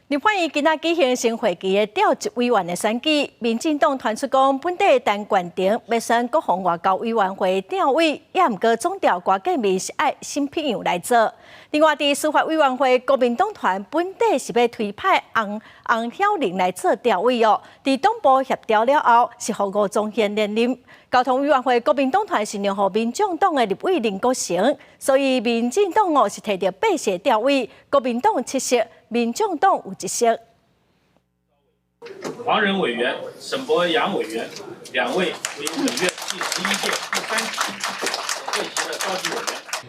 立法院今仔舉行新會期的調職委員的選舉，民進黨傳出講，本底陳冠廷欲選國防外交委員會召委，也毋過總調郭建明是愛沈伯洋來做。另外，佇司法委員會，國民黨團本底是欲推派洪洪曉玲來做召委哦。佇黨部協調了後，是予吳宗憲連任。交通委員會，國民黨團是讓予民眾黨的立委林國成，所以民進黨哦是提著八席召委，國民黨七席，民眾黨有一席。黃仁委員、沈伯洋委員兩位為本院第11屆第三期會期的召集委員。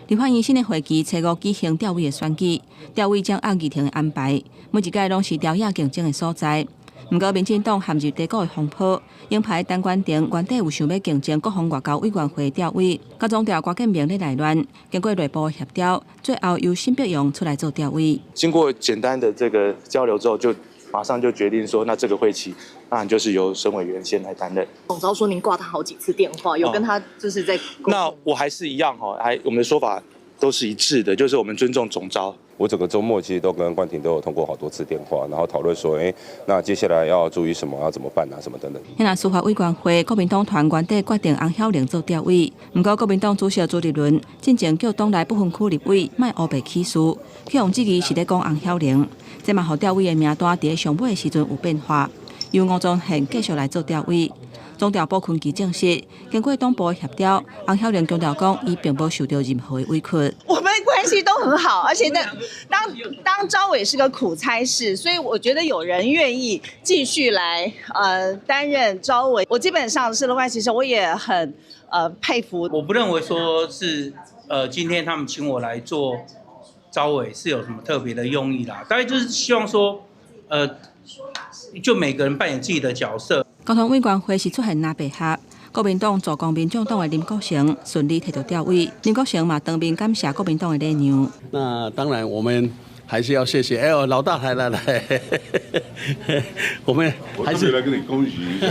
立法院新的會期初五舉行召委的選舉，召委將按議程的安排，每一屆攏是朝野競爭的所在。毋過民進黨陷入低谷的風波，鷹派陳冠廷原底有想欲競爭國防外交委員會召委，佮總調郭建明咧內亂，經過內部協調，最後由沈伯洋出來做召委。經過簡單的這個交流之後，就馬上就決定說，那這個會期當然就是由沈委員先來擔任。總召說您掛他好幾次電話，有跟他就是在。那我還是一樣哈，還我們的說法都是一致的，就是我們尊重總召。我整個週末其實都跟冠廷都有通過好多次電話，然後討論說，哎，那接下來要注意什麼，要怎麼辦啊，什麼等等。那司法委員會國民黨團原底決定洪曉玲做召委，毋過國民黨主席朱立倫進前叫黨內不分區立委莫烏白起事，去予質疑是咧講洪曉玲，這嘛予召委的名單佇上尾的時陣有變化，由吳宗憲繼續來做召委。總調卜坤基證實，經過黨部協調，洪曉玲強調講，伊並無受著任何的委屈。我們關係都很好，而且當召委是個苦差事，所以我覺得有人願意繼續來擔任召委，我基本上是樂觀其成，我也很佩服。我不認為說是今天他們請我來做召委是有什麼特別的用意啦，大概就是希望說，就每個人扮演自己的角色。交通委員會是出現藍白合，國民黨助攻民眾黨的林國成順利提著召委，林國成嘛當面感謝國民黨的禮讓。那當然，我們還是要謝謝。哎呦，老大來來來，我們還是來跟你恭喜一下，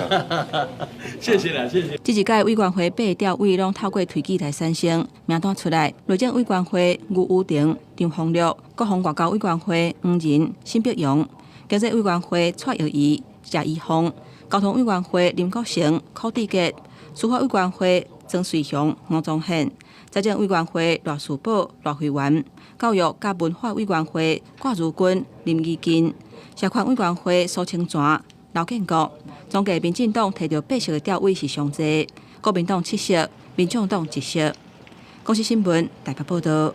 謝謝啦，謝謝。這一屆委員會八个召委攏透過推舉來產生，名單出來，內政委員會吳雨婷、張宏陸，國防外交委員會黃仁、沈伯洋，經濟委員會蔡若儀、謝宜豐，交通委員會林國成、柯志杰，司法委員會曾瑞雄、吳宗憲，財政委員會賴士葆、賴惠元，教育佮文化委員會郭如君、林宜近，社權委員會蘇清泉、劉建國。總計民進黨提著八席的召委是上濟，國民黨七席，民眾黨一席。公視新聞台北報導。